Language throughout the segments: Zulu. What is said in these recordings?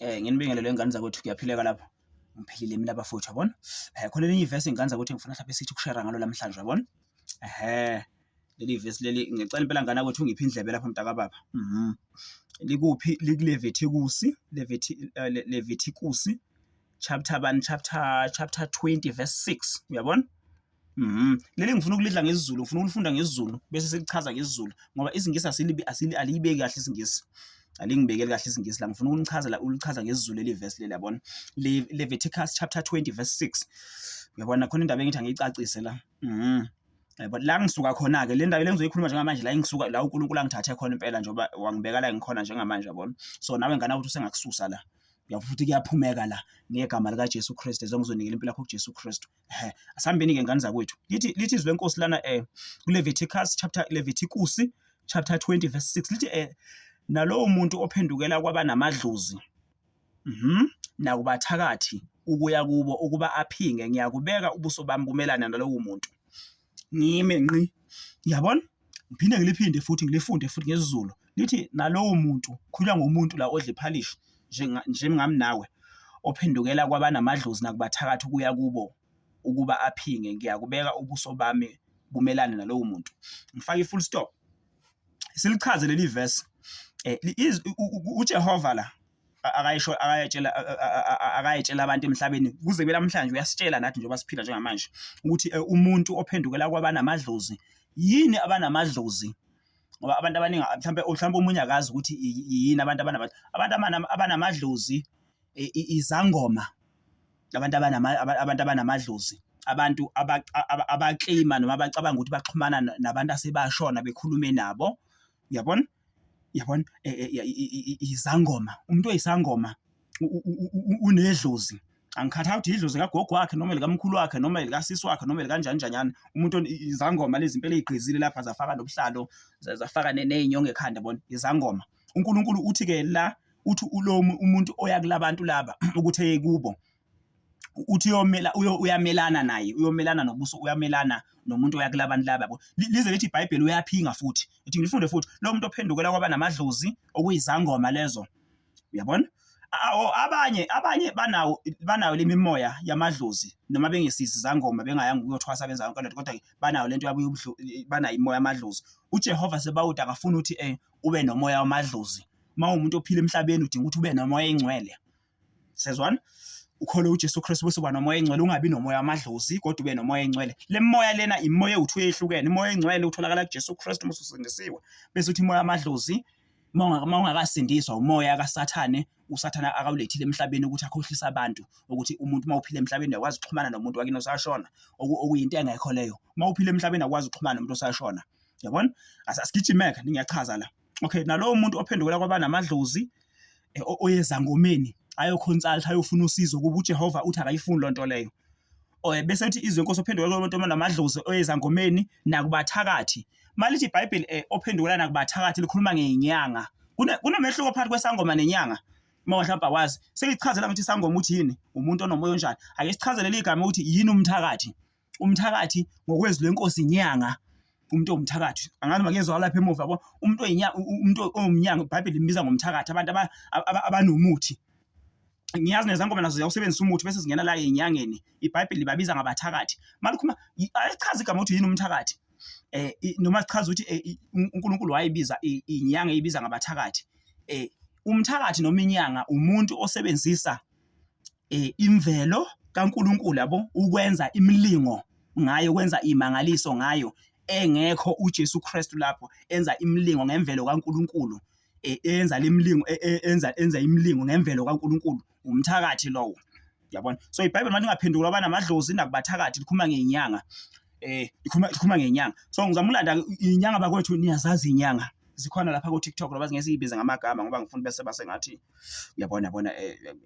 Nginibingelele ngane zakwethu, kuyaphileka lapho. Ngiphilile mina bafowethu, yabona? Khona elinye ivesi ngane zakwethu engifuna mhlawumbe sithi ukushera ngalo namhlanje, yabona? Ehhe, leli vesi leli ngiyacela impela ngane yakwethu ungiphe indlebe lapho mntakababa. Mhm. Likuphi? LikuLevithikusi, Levithikusi chapter bani? Chapter 20 verse 6, uyabona? Mhm. Leli ngifuna ukulidla ngesiZulu, ngifuna ukulifunda ngesiZulu bese silichaza ngesiZulu ngoba isiNgisi asilibi asili aliyibeki kahle isiNgisi. Alingibekeli kahle isiNgisi la, ngifuna ukulichazela ulichaza ngesiZulu leli verse leli, yabona. Leviticus chapter 20 verse 6. Uyabona khona indaba engithi angiyicacise la. Mhm. Yabo la ngisuka khona ke le ndawo le ngizoyikhuluma njengamanje, la ngisuka la uNkulunkulu angithathe khona impela njengoba wangibeka la ngikhona njengamanje, yabona. So nawe ngane ukuthi usengakususa la. Futhi kuyaphumeka la ngegama likaJesu Kristu, ngizonikela impilo yakho kuJesu Kristu. Ehhe, asihambeni-ke ngane zakwethu. Lithi izwi lenkosi lana kuLeviticus chapter Leviticus chapter 20 verse 6 lithi nalowo muntu ophendukela kwabanamadlozi nakubathakathi ukuya kubo ukuba aphinge, ngiyakubeka ubuso bami bumelane nalowo muntu. Ngime ngqi. Uyabona? Ngiphinde ngiliphinde futhi ngilifunde futhi ngesiZulu. Lithi nalowo muntu, khulunywa ngomuntu la odla iphalishi njengami nawe, ophendukela kwabanamadlozi nakubathakathi ukuya kubo ukuba aphinge, ngiyakubeka ubuso bami bumelane nalowo muntu. Ngifake i-full stop. Silichaze leli verse. UJehova la akayisho akayetshela akayetshela abantu emhlabeni kuze kube namhlanje, uyasitshela nathi njengoba siphila njengamanje ukuthi umuntu ophendukela kwabanamadlozi, yini abanamadlozi? Ngoba abantu abaningi mhlawumbe omunye akazi ukuthi yini abantu abantu abanamadlozi, izangoma, abantu abanamadlozi, abantu abakleyima noma abacabanga ukuthi baxhumana nabantu asebashona bekhulume nabo, uyabona? Uyabona? Izangoma, umuntu oyisangoma unedlozi. Angikhathali ukuthi idlozi likagogo wakhe noma likamkhulu wakhe noma likasisi wakhe noma likanjani njanyana. Umuntu izangoma lezi impela ey'gqizile lapha, zafaka nobuhlalo, zafaka ney'nyongo ekhanda, yabona, izangoma. UNkulunkulu uthi-ke la, uthi ulo umuntu oya kulabantu laba ukuthi eye kubo, uthi uyomela uyamelana naye, uyomelana nobuso, uyamelana nomuntu oya kulabantu laba, yabo. Lize lithi iBhayibheli uyaphinga futhi. Ithi ngilifunde futhi, lo muntu ophendukela kwabanamadlozi okuyizangoma lezo. Uyabona? Abanye banawo le mimoya yamadlozi noma bengesizi izangoma, bengayanga ukuyothwasa benza yonke lento, kodwa banayo lento yabo, banayo imoya yamadlozi. UJehova Sebawoti akafuni ukuthi ube nomoya wamadlozi. Uma uwumuntu ophila emhlabeni udinga ukuthi ube nomoya engcwele. Sezwana? Ukholwe uJesu Kristu bese uba nomoya engcwele, ungabi nomoya wamadlozi kodwa ube nomoya engcwele. Le moya lena imoya ewuthu eyehlukene. Imoya engcwele utholakala kuJesu Kristu uma ususindisiwe. Bese uthi imoya yamadlozi uma ungakasindiswa umoya kaSathane, uSathane akawulethile emhlabeni ukuthi akhohlise abantu ukuthi umuntu uma uphila emhlabeni uyakwazi ukuxhumana nomuntu wakini osashona, okuyinto engekho leyo. Uma uphila emhlabeni awukwazi ukuxhumana nomuntu osashona. Uyabona? Asigijimeke, ngiyachaza la. Okay, nalowo muntu ophendukela kwabanamadlozi, oyezangomeni ayokhonsaltha ayofuna usizo kuba uJehova uthi akayifuni lonto leyo. Bese uthi izwi lenkosi ophendukela kwabantu abanamadlozi oyezangomeni nakubathakathi. Malithi iBhayibheli ophendukela nakubathakathi likhuluma ngenyanga. Kunomehluko phakathi kwesangoma nenyanga. Uma mhlawumbe awazi, selichazela ukuthi isangoma uthi yini, umuntu onomoya onjani. Ake sichazele ligama ukuthi yini umthakathi. Umthakathi ngokwezwi lenkosi inyanga, umuntu owumthakathi. Angazi noma kuyezwakala lapha emuva, yabo. Umuntu umuntu owumnyanga, iBhayibheli limbiza ngomthakathi, abantu abanomuthi. Ngiyazi nezangoma nazo ziyawusebenzisa umuthi bese zingena la ey'nyangeni. IBhayibheli libabiza ngabathakathi. Malikhuluma, ayichaze igama ukuthi yini umthakathi. Noma sichaze ukuthi uNkulunkulu wayibiza inyanga eyibiza ngabathakathi. Umthakathi noma inyanga umuntu osebenzisa imvelo kaNkulunkulu, yabo, ukwenza imilingo ngayo, ukwenza imangaliso ngayo engekho uJesu Kristu lapho enza imilingo ngemvelo kaNkulunkulu, enza lemilingo, enza imilingo ngemvelo kaNkulunkulu, umthakathi lowo. Uyabona? So iBhayibheli manje ingaphendulwa abanamadlozi nakubathakathi, likhuluma ngenyanga. Likhuluma ngenyanga. So ngizama ukulanda inyanga bakwethu, niyazazi inyanga. Zikhona lapha ku TikTok ngoba ngeke siyibize ngamagama ngoba ngifuna bese basengathi uyabona yabona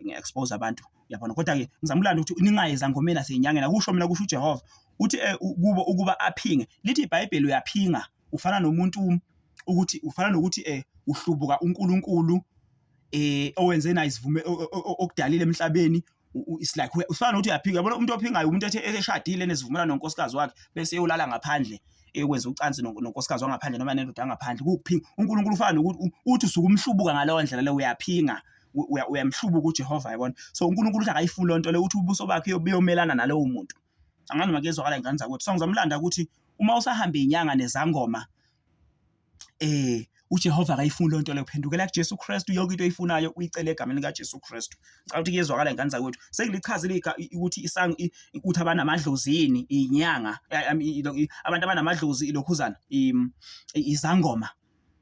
ngi-expose abantu, uyabona. Kodwa-ke ngizama ukulanda ukuthi ningayi ezangomeni naseyinyangeni, akusho mina, kusho uJehova. Uthi kubo ukuba aphinge. Lithi iBhayibheli uyaphinga, ufana nomuntu ukuthi ufana nokuthi uhlubuka uNkulunkulu owenze naye isivume okudalile emhlabeni, it's like ufana nokuthi uyaphinga. Yabona umuntu ophingayo umuntu ethe eshadile enesivumelwano nonkosikazi wakhe bese eyolala ngaphandle, eyokwenza ucansi nonkosikazi wangaphandle noma nendoda yangaphandle, kuwukuphinga. uNkulunkulu ufana nokuthi uthi usuke umhlubuka ngaleyo ndlela leyo, uyaphinga. Uyamhlubuka uJehova, yabona. So uNkulunkulu uthi akayifuni lonto le, uthi ubuso bakhe buyomelana nalowo muntu. Angazi noma kuyezwakala, ingane zakwethu. So ngizomlanda ukuthi uma usahamba inyanga nezangoma, uJehova akayifuni lonto leyo. Phendukela kuJesu Kristu, yonke into oyifunayo uyicele egameni likaJesu Kristu. Ngicabanga ukuthi kuyezwakala, ingane zakwethu. Sengilichazile ukuthi ukuthi abanamadlozi yini inyanga, abantu abanamadlozi ilokhuzana izangoma,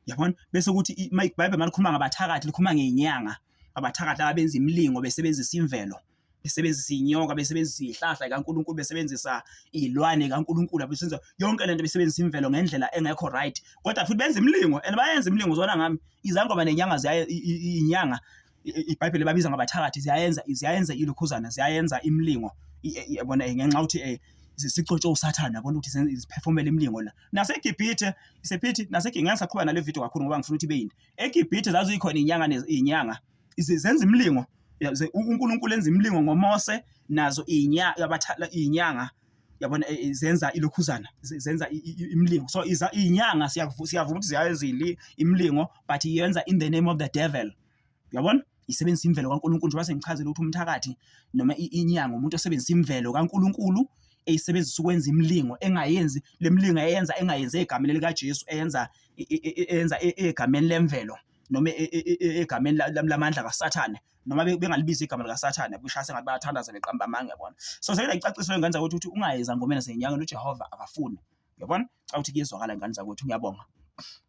yabona. Bese kuthi iBhayibheli malikhuluma ngabathakathi, likhuluma ngenyanga, abathakathi abenza imilingo besebenzisa imvelo, besebenzisa inyoka, besebenzisa izihlahla kaNkulunkulu, besebenzisa izilwane kaNkulunkulu, besebenzisa yonke lento, besebenzisa imvelo ngendlela engekho right, kodwa futhi benza imilingo and bayenza imilingo. Zona ngami izangoma nenyanga ziyaye inyanga, iBhayibheli babiza ngabathakathi, ziyayenza ilokhuzana, ziyayenza imilingo, yabona, ngenxa ukuthi sicotshwe uSathane, yabona, ukuthi ziphefumela imilingo la. NaseGibhithe isephithi nasegingeke ngisaqhubeka nale video kakhulu ngoba ngifuna ukuthi ibe yinde. EGibhithe zazikhona inyanga, inyanga zenza imilingo. UNkulunkulu enza imilingo ngoMose, nazo inyanga, yabona, zenza ilokhuzana, zenza imilingo. So inyanga siyavuma ukuthi ziyayenza imilingo, but iyenza in the name of the devil, uyabona, isebenzisa imvelo kaNkulunkulu. Njengoba sengichazile ukuthi umthakathi noma inyanga umuntu osebenzisa imvelo kaNkulunkulu, eyisebenzisa ukwenza imilingo, engayenzi le milingo, eyenza engayenzi egameni likaJesu, eyenza egameni lemvelo noma egameni lamandla kaSathane, noma bengalibiza igama likaSathane, kushaya sengathi bayathandaza beqamba amanga, yabona. So seke ngicacisa ngenza ukuthi ungayi ezangomeni nasenyangeni, uJehova akafuni, uyabona. Cha, ukuthi kuyezwakala, ingane zakwethu. Ngiyabonga.